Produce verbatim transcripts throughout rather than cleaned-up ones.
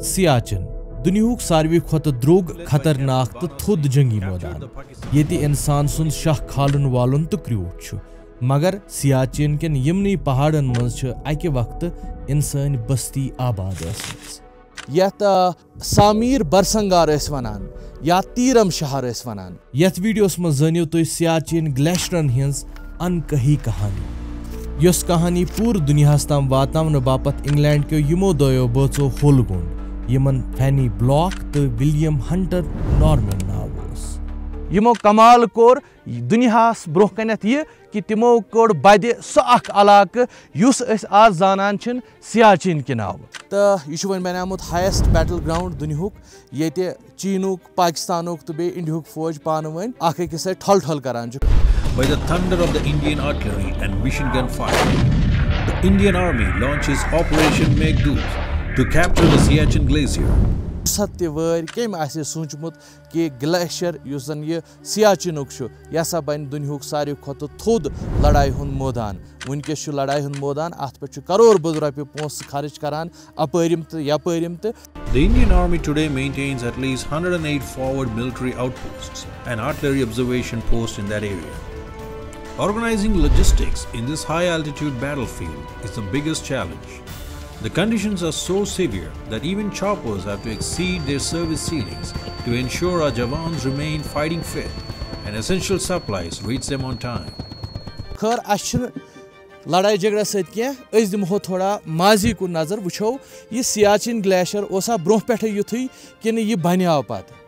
سیاچن، دُنیاہُک ساروی کھۄتہٕ درٛوگ، خطرناک تہٕ تھوٚد جنگی مٲدان، ییٚتہِ انسان سُنٛد شاہ کھالُن والُن تہٕ کرٛیوٗٹھ چھُ۔ مگر سیاچین کٮ۪ن یِمنٕے پہاڑن منٛز چھِ اکہِ وقتہٕ انسٲنۍ بستی آباد ٲسمٕژ۔ یتھ، آ، سامیر برسنگار ٲسۍ ونان یا تیرم شہر ٲسۍ ونان۔ یتھ ویڈیوس منٛز زٲنِو تُہۍ سیاچین گلیشرن ہٕنٛز انکہی کہانی، یۄس کہانی پوٗرٕ دُنیاہس تام واتناونہٕ باپتھ انگلینڈ کیو یِمو دۄیو بٲژو ہوٚل گوٚنٛڈ، یِمن فینی بلاک تہٕ ولیم ہنٹر نارمین ناو اوس۔ یِمو کمال کوٚر دُنیاہس برونٛہہ کنٮ۪تھ یہِ کہِ تِمو کوٚڑ بدِ سُہ اکھ علاقہٕ یُس أسۍ آز زانان چھِن سیاچین کہِ ناوٕ۔ تہٕ یہِ چھُ وۄنۍ بنیومُت highest battle ground دُنیاہُک، ییٚتہِ چینُک، پاکستانُک تہٕ بیٚیہِ انڈیاہُک فوج پانہٕ ؤنۍ اکھ أکِس سۭتۍ ٹھۄل ٹھۄل کران چھُ۔ By the thunder of the Indian artillery and machine gun fire, the Indian Army launches Operation Meghdoot to capture the Siachen Glacier. ستھ تہِ وٲرۍ کٔمۍ آسہِ ہے سوٗنٛچمُت کہِ گلیشر یُس زن یہِ سیاچینُک چھُ، یہِ ہسا بنہِ دُنیاہُک ساروی کھۄتہٕ تھوٚد لڑایہِ ہُنٛد مٲدان۔ وٕنکیٚس چھُ لڑایہِ ہُنٛد مٲدان، اتھ پٮ۪ٹھ چھُ کرور بٔدۍ رۄپیہِ پونٛسہٕ خرٕچ کران، اپٲرِم تہٕ یپٲرِم تہِ۔ The Indian Army today maintains at least hundred and eight forward military outposts and artillery observation posts in that area. Organizing logistics in this high-altitude battlefield is the biggest challenge. The conditions are so severe that even choppers have to exceed their service ceilings to ensure our jawans remain fighting fit and essential supplies reach them on time. خٲر، اَسہِ چھُنہٕ لڑایہِ جھگڑس سۭتۍ کینٛہہ، أسۍ دِمہو تھوڑا ماضی کُن نظر، وٕچھو یہِ سیاچین گلیشر اوسا برونٛہہ پٮ۪ٹھے یُتھُے کِنہٕ یہِ بنیاو پتہٕ۔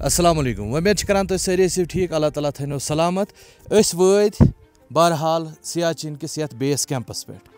السلام علیکم، وۄمید چھِ کران تُہۍ سٲری ٲسِو ٹھیٖک، اللہ تعالیٰ تھٲینو سلامت۔ أسۍ وٲتۍ بہرحال سیاچین کِس یتھ بیس کیمپس پٮ۪ٹھ۔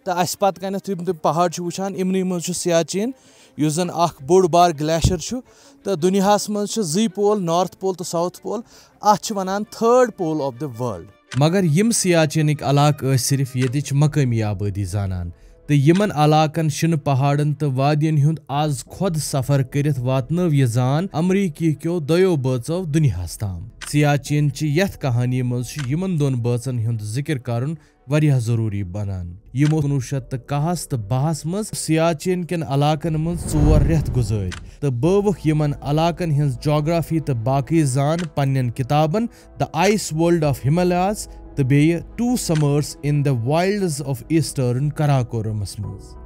تہٕ اَسہِ پتہٕ کنٮ۪تھ یِم تِم پہاڑ چھِ وٕچھان، یِمنٕے منٛز چھُ سیاچین، یُس زن اکھ بوٚڑ بار گلیشر چھُ۔ تہٕ دُنیاہس منٛز چھِ زٕے پول، نارتھ پول تہٕ ساوتھ پول۔ اتھ چھِ ونان third pole of the world۔ مگر یِم سیاچینٕکۍ علاقہٕ ٲسۍ صرف ییٚتِچ مقٲمی آبٲدی زانان، تہٕ یِمن علاقن، شِنہٕ پہاڑن تہٕ وادین ہُنٛد از خۄد سفر کٔرِتھ واتنٲو یہِ زان امریکی کیو دۄیو بٲژو دُنیاہس تام۔ سیاچین چہِ یتھ کہانی منٛز چھُ یِمن دۄن بٲژن ہُنٛد ذکر کرُن واریاہ ضروٗری بنان، یِمو کُنوُہ شیٚتھ تہٕ کاہس تہٕ باہس منٛز سیاچین کٮ۪ن علاقن منٛز ژور رٮ۪تھ گُزٲرۍ تہٕ بٲوٕکھ یِمن علاقن ہٕنٛز جغرافی تہٕ باقٕے زان پننٮ۪ن کِتابن The Ice World of Himalayas تہٕ بیٚیہِ Two Summers in the Wilds of Eastern Karakoramس منٛز۔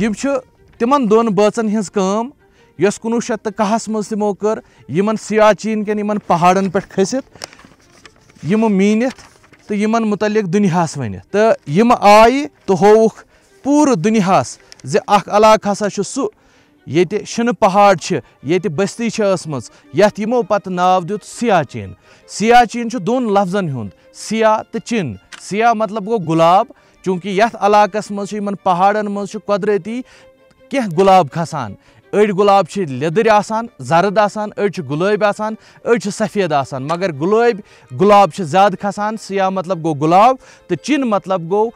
یِم چھِ تِمن دۄن بٲژن ہٕنٛز کٲم، یۄس کُنوُہ شیٚتھ تہٕ کاہس منٛز تِمو کٔر، یِمن سیاچین کٮ۪ن یِمن پہاڑن پٮ۪ٹھ کھٔسِتھ، یِم میٖنِتھ تہٕ یِمن مُتعلِق دُنیاہس ؤنِتھ۔ تہٕ یِم آیہِ تہٕ ہووُکھ پوٗرٕ دُنیاہس زِ اکھ علاقہٕ ہسا چھُ سُہ، ییٚتہِ شِنہٕ پہاڑ چھِ، ییٚتہِ بستی چھِ ٲسمٕژ، یتھ یِمو پتہٕ ناو دیُت سیاچین۔ سیاچین چھُ دۄن لفظن ہُنٛد، سیا تہٕ چین۔ سیا مطلب گوٚو گُلاب، چوٗنٛکہِ یتھ علاقس منٛز چھُ، یِمن پہاڑن منٛز چھُ قۄدرٔتی کینٛہہ گُلاب کھسان۔ أڑۍ گُلاب چھِ لیٚدٕرۍ آسان، زرٕد آسان، أڑۍ چھِ گُلٲبۍ آسان، أڑۍ چھِ سفید آسان، مگر گُلٲبۍ گُلاب چھِ زیادٕ کھسان۔ سیاہ مطلب گوٚو گُلاب تہٕ چین مطلب گوٚو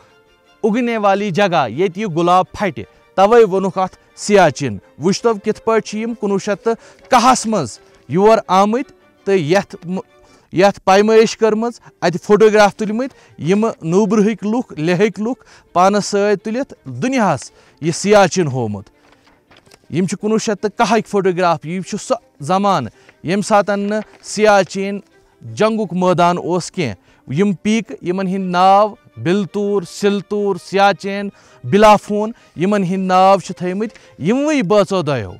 اُگنے والی جگہ، ییٚتہِ یہِ گُلاب پھٹہِ، توے ووٚنُکھ اتھ سیاچین۔ وٕچھتو کِتھ پٲٹھۍ چھِ یِم کُنوُہ شیٚتھ تہٕ کاہس منٛز یور آمٕتۍ تہٕ یتھ م-، یتھ پیمٲیش کٔرمٕژ، اتہِ فوٹوگراف تُلمٕتۍ، یِم نوبرہٕکۍ لُکھ، لیہٕکۍ لُکھ پانس سۭتۍ تُلِتھ دُنیاہس یہِ سیاچین ہوومُت۔ یِم چھِ کُنوُہ شیٚتھ تہٕ کاہٕکۍ فوٹوگراف۔ یہِ چھُ سُہ زمانہٕ ییٚمہِ ساتن نہٕ سیاچین جنگُک مٲدان اوس کینٛہہ۔ یِم پیٖکہٕ، یِمن ہٕنٛدۍ ناو بلتور، سلتور، سیاچین، بلافون، یِمن ہٕنٛدۍ ناو چھِ تھٲومٕتۍ یِموٕے بٲژو دۄیو۔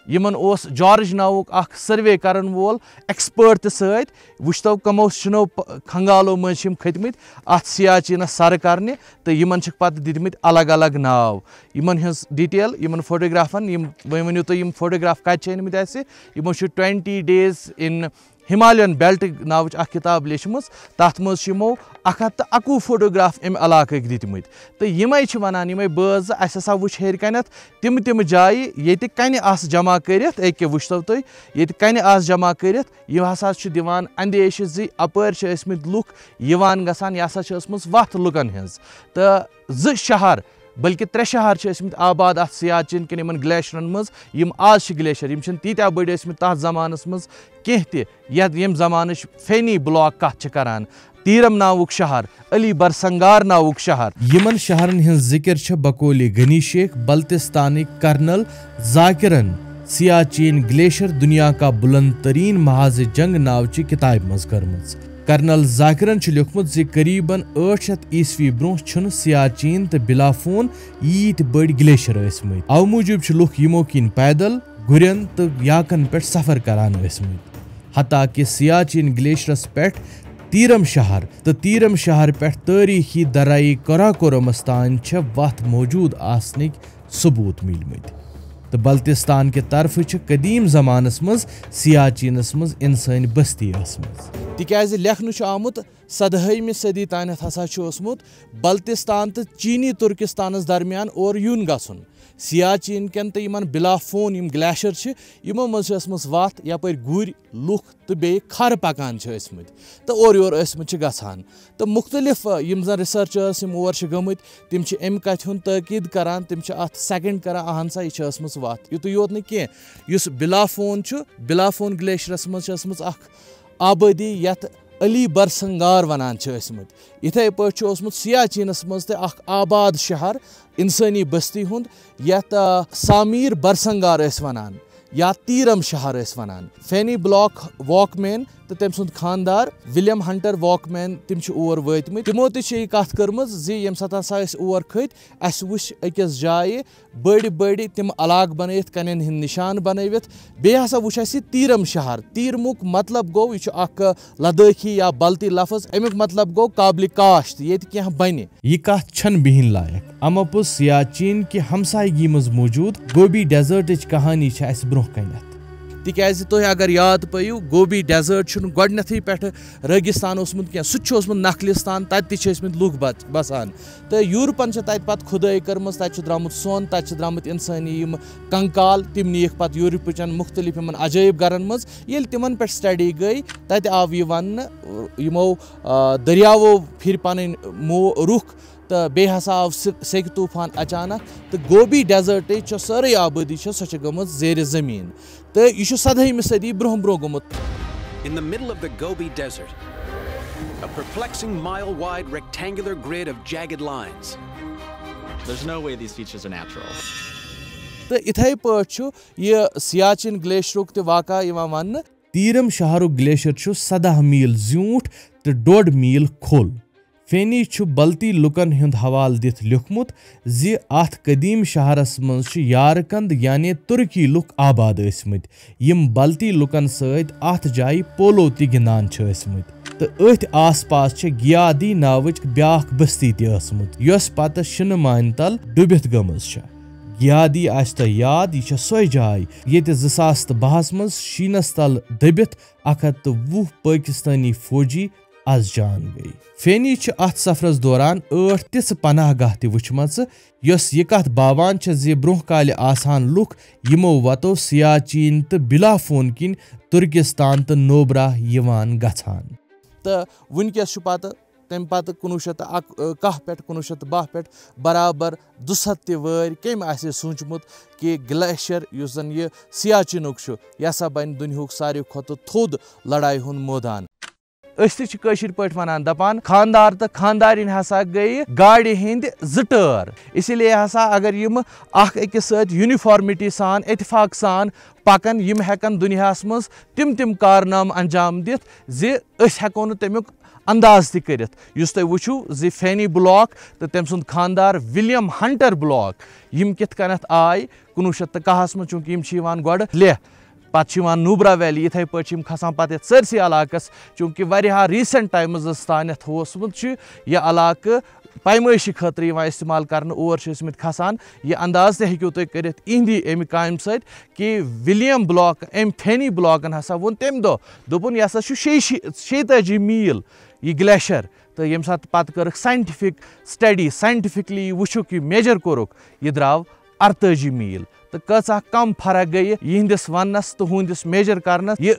یِمن اوس جارج ناوُک اکھ سروے کرن وول ایکسپرٹ تہِ سۭتۍ۔ وٕچھتو کمو شِنو پ-، کھنگالو مٔنٛزۍ چھِ یِم کھٔتۍ مٕتۍ اتھ سیاچینس سرٕ کرنہِ، تہٕ یِمن چھِکھ پتہٕ دِتمٕتۍ الگ الگ ناو۔ یِمن ہٕنٛز ڈیٹیل، یِمن فوٹوگرافن، یِم وۄنۍ ؤنِو تُہۍ یِم فوٹوگراف کتہِ چھِ أنمٕتۍ اَسہِ؟ یِمو چھِ Twenty Days in Himalayan Belt ناوٕچ اکھ کِتاب لیچھمٕژ۔ تتھ منٛز چھِ یِمو اکھ ہتھ تہٕ اکوُہ فوٹوگراف امہِ علاقٕکۍ دِتمٕتۍ۔ تہٕ یِمے چھِ ونان، یِمے بٲژ زٕ، اسہِ ہسا وٕچھ ہیٚرِ کنٮ۪تھ تِم تِم جایہِ، ییٚتہِ کنہِ آسہٕ جمع کٔرِتھ، أکہِ وٕچھتو تُہۍ، ییٚتہِ کنہِ آسہٕ جمع کٔرِتھ، یہِ ہسا چھُ دِوان اندیشہِ زِ اپٲرۍ چھِ ٲسمٕتۍ لُکھ یِوان گژھان، یہِ ہسا چھِ ٲسمٕژ وتھ لُکن ہٕنٛز۔ تہٕ زٕ شہر، بلکہ ترٛےٚ شہر چھِ ٲسمٕتۍ آباد اَتھ سیاچیٖن کٮ۪ن یِمَن گلیشرَن منٛز، یِم آز چھِ گلیشر، یِم چھِنہٕ تیٖتیٛاہ بٔڑۍ ٲسمٕتۍ تَتھ زمانَس منٛز کینٛہہ تہِ، یَتھ ییٚمہِ زمانٕچ فینی بلاک کَتھ چھِ کران۔ تیٖرم ناوُک شہر، علی برسنگار ناوُک شہر۔ یِمَن شہرَن ہٕنٛز ذِکِر چھِ بقولِ غنی شیخ بلتستانٕکۍ کرنل ذاکرن سیاچین گلیشر دنیا کا بلند ترین محاذ جنگ ناو چہِ کتابہِ منٛز کٔرمٕژ۔ کرنل ذاکرن چھُ لیوٚکھمُت زِ قریباً ٲٹھ شیٚتھ عیسوی برونٛہہ چھُنہٕ سیاچین تہٕ بلافون ییٖتۍ بٔڑۍ گلیشر ٲسمٕتۍ۔ اَوٕ موٗجوٗب چھِ لُکھ یِمو کِنۍ پیدل، گُرٮ۪ن تہٕ یاکن پٮ۪ٹھ سفر کران ٲسمٕتۍ۔ حتیٰ کہ سیاچین گلیشرس پٮ۪ٹھ تیرم شہر تہٕ تیرم شہر پٮ۪ٹھ تٲریخی درائے قراقرمس تام چھِ وتھ موجود آسنٕکۍ ثبوت مِلمٕتۍ۔ تہٕ بلتستان کہِ طرفہٕ چھِ قدیم زمانس منٛز سیاچینس منٛز انسٲنۍ بستی ٲسمٕژ۔ تِکیازِ لیکھنہٕ چھُ آمُت، سدہٲیمہِ صدی تانٮ۪تھ ہسا چھُ اوسمُت بلتستان تہٕ چینی ترکستانس درمیان اورٕ یُن گژھُن۔ سیاچین کٮ۪ن تہٕ یِمن بلافون یِم گلیشر چھِ، یِمو منٛز چھِ ٲسمٕژ وتھ، یپٲرۍ گُرۍ، لُکھ تہٕ بیٚیہِ کھر پکان چھِ ٲسمٕتۍ تہٕ اورٕ یور ٲسمٕتۍ چھِ گژھان۔ تہٕ مُختٔلِف، آ، یِم زَن researchers یِم اور چھِ گٔمٕتۍ، تِم چھِ اَمہِ کَتھِ ہُنٛد تٲکیٖد کران، تِم چھِ اَتھ second کران، اہن سا، یہِ چھِ ٲسمٕژ وَتھ۔ یُتُے یوت نہٕ کینٛہہ، یُس بلافون چھُ، بلافون گلیشرَس منٛز چھِ ٲسمٕژ اَکھ آبٲدی، یَتھ علی برسنگار وَنان چھِ ٲسمٕتۍ۔ یِتھَے پٲٹھۍ چھُ اوسمُت سیاچینَس منٛز تہِ اَکھ آباد شہر، اِنسٲنی بستی ہُنٛد، یَتھ، آ، سامیر برسنگار ٲسۍ وَنان۔ یا تیرم شہر ٲسۍ وَنان۔ فینی بلاک واکمین تہٕ تٔمۍ سُنٛد خانٛدار ولیم ہنٹر واکمین، تِم چھِ اور وٲتمٕتۍ۔ تِمو تہِ چھِ یہِ کَتھ کٔرمٕژ زِ ییٚمہِ ساتہٕ ہسا أسۍ اور کھٔتۍ، اَسہِ وٕچھ أکِس جایہِ بٔڑۍ بٔڑۍ تِم علاقہٕ بَنٲیِتھ، کَنٮ۪ن ہِنٛدۍ نِشان بَنٲوِتھ۔ بیٚیہِ ہسا وٕچھ اَسہِ یہِ تیرم شہر۔ تیرمُک مطلب گوٚو، یہِ چھُ اَکھ لدٲخی یا بلتی لفظ، اَمیُک مطلب گوٚو قابلِ کاشت، ییٚتہِ کینٛہہ بَنہِ۔ یہِ کَتھ چھَنہٕ بِہِنۍ لایق۔ اَماپوٚز سیاچین کہِ ہمسایگی منٛز موجود گوبی ڈیزرٹٕچ کہانی چھِ اَسہِ برٛونٛہہ کنٮ۪تھ۔ تِکیازِ تُہۍ اگر یاد پٲیِو، گوبی ڈیزرٹ چھُنہٕ گۄڈٕنیتھٕے پٮ۪ٹھٕ رٲگِستان اوسمُت کینٛہہ، سُہ تہِ چھُ اوسمُت نخلِستان، تَتہِ تہِ چھِ ٲسمٕتۍ لُکھ بس-، بسان۔ تہٕ یوٗرپن چھِ تَتہِ پَتہٕ کھُدٲے کٔرمٕژ، تَتہِ چھُ درٛامُت سۄن، تَتہِ چھِ درٛامٕتۍ اِنسٲنی یِم کنکال، تِم نِیِکھ پَتہٕ یوٗرپٕچٮ۪ن مُختٔلِف یِمن عجٲیب گرن منٛز۔ ییٚلہِ تِمن پٮ۪ٹھ study گٔے، تَتہِ آو یہِ وننہٕ، یِمو، آ، دٔریاوو پھِرۍ پَنٕنۍ مو-، رُخ، تہٕ بیٚیہِ ہسا آو سہِ-، سیٚکہِ طوٗفان اچانک، تہٕ گوبی ڈیزرٹٕچ چھےٚ سٲرٕے آبٲدی چھےٚ، سۄ چھےٚ گٔمٕژ زیرِ زٔمیٖن۔ تہٕ یہِ چھُ سَدہٲیمہِ صدی برٛونٛہہ برٛونٛہہ گوٚمُت۔ In the middle of the Gobi Desert, a perplexing mile-wide rectangular grid of jagged lines. There's no way these features are natural. تہٕ اِتھَے پٲٹھۍ چھُ یہِ سیاچین گلیشرُک تہِ واقعہ یِوان وننہٕ۔ تیرم شہرُک گلیشر چھُ سداہ میل زیوٗٹھ تہٕ ڈوٚڈ میل کھوٚل۔ فینی چھُ بلتی لوٗکن ہُنٛد حوالہٕ دِتھ لیوٚکھمُت زِ اَتھ قدیٖم شہرس منٛز چھِ یارکند یعنی ترکی لُکھ آباد ٲسمٕتۍ، یِم بلتی لوٗکن سۭتۍ اَتھ جایہِ پولو تہِ گِنٛدان چھِ ٲسمٕتۍ۔ تہٕ أتھۍ آس پاس چھِ گیادی ناوٕچ بیٛاکھ بستی تہِ ٲسمٕژ، یۄس پتہٕ شِنہٕ مانہِ تل ڈُبِتھ گٔمٕژ چھےٚ۔ گیادی آسہِ تۄہہِ یاد، یہِ چھےٚ سۄے جاے، ییٚتہِ زٕ ساس تہٕ بَہَس منٛز شیٖنس تل دٔبِتھ اَکھ ہَتھ تہٕ وُہ پٲکِستٲنی فوجی از جان گٔیہِ۔ فینی چھِ اَتھ سفرس دوران ٲٹھ تِژھٕ پناہ گاہ تہِ وٕچھمژٕ، یۄس یہِ کتھ باوان چھےٚ زِ برٛونٛہہ کالہِ آسہٕ ہن لُکھ یِمو وتو سیاچین تہٕ بلافون کِنۍ ترکستان تہٕ نوبرا یِوان گژھان۔ تہٕ وٕنکیٚس چھُ پتہٕ، تَمہِ پتہٕ کُنوُہ شیٚتھ تہٕ اَکہٕ، کاہ پٮ۪ٹھ کُنوُہ شیٚتھ تہٕ باہ پٮ۪ٹھ برابر دُسَتھ تہِ وٲرۍ، کٔمۍ آسہِ ہے سوٗنٛچمُت کہِ گلیشیر یُس زن یہِ سیاچینُک چھُ، یہِ ہسا بنہِ دُنیہُک ساروی کھۄتہٕ تھوٚد لڑایہِ ہُنٛد مٲدان۔ أسۍ تہِ چھِ کٲشِر پٲٹھۍ وَنان، دَپان، خانٛدار تہٕ خانٛدارِنۍ ہسا گٔیہِ گاڑِ ہِنٛدۍ زٕ ٹٲر۔ اسی لیے ہسا اگر یِم اکھ أکِس سۭتۍ uniformity سان، اتفاق سان پکن، یِم ہٮ۪کن دُنیاہس منٛز تِم تِم کارنامہٕ انجام دِتھ زِ أسۍ ہٮ۪کو نہٕ تَمیُک انداز تہِ کٔرِتھ۔ یُس تُہۍ وٕچھِو زِ فینی بلاک تہٕ تٔمۍ سُنٛد خانٛدار ولیم ہنٹر بلاک، یِم کِتھ کٔنٮ۪تھ آے کُنوُہ شیٚتھ تہٕ کاہَس منٛز، چوٗنٛکہِ یِم چھِ یِوان گۄڈٕ لیہہ، پتہٕ چھِ یِوان نوبرا ویلی، یِتھَے پٲٹھۍ چھِ یِم کھسان پتہٕ یَتھ سٲرسٕے علاقس، چوٗنٛکہِ واریاہ recent timesس تانٮ۪تھ اوسمُت چھُ یہِ علاقہٕ پیمٲیشہِ خٲطرٕ یِوان استعمال کرنہٕ، اور چھِ ٲسمٕتۍ کھسان۔ یہِ انداز تہِ ہیٚکِو تُہۍ کٔرِتھ اِہِنٛدِ اَمہِ کامہِ سۭتۍ کہِ ولیم بلاک، أمۍ فینی بلاکن ہسا ووٚن تَمہِ دۄہ، دوٚپُن، یہِ ہسا چھُ شیٚیہِ شی-، شیٚیہِ تٲجی میٖل یہِ گلیشر۔ تہٕ ییٚمہِ ساتہٕ پتہٕ کٔرٕکھ scientific study، scientifically یہِ وٕچھُکھ، یہِ measure کوٚرُکھ، یہِ درٛاو اَرتٲجی میٖل۔ تہٕ کۭژاہ کم فرق گٔیہِ یِہنٛدِس وننس تہٕ ہُہنٛدِس measure کرنس۔ یہِ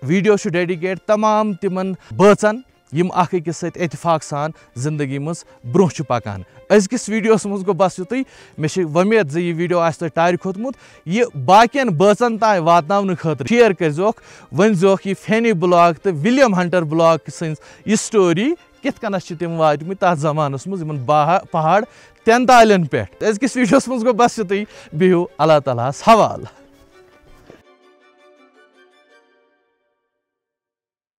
video چھُ dedicate تمام تِمن بٲژن یِم اکھ أکِس سۭتۍ اتفاق سان زندگی منٛز برونٛہہ چھِ پکان۔ أزکِس ویڈیوس منٛز گوٚو بس یُتُے۔ مےٚ چھِ وۄمید زِ یہِ ویڈیو آسہِ تۄہہِ ٹارِ کھوٚتمُت۔ یہِ باقین بٲژن تام واتناونہٕ خٲطرٕ شیئر کٔرزیوکھ، ؤنزیوکھ یہِ فینی بلاگ تہٕ ولیم ہنٹر بلاگ سٕنٛز یہِ سٹوری کِتھ کٔنَتھ چھِ تِم وٲتمٕتۍ تَتھ زمانَس منٛز یِمَن باہا-، پہاڑ تٮ۪ن تالٮ۪ن پٮ۪ٹھ۔ أزکِس ویڈیوَس منٛز گوٚو بَس یُتُے، بِہِو اللہ تعالیٰ ہَس حوالہٕ۔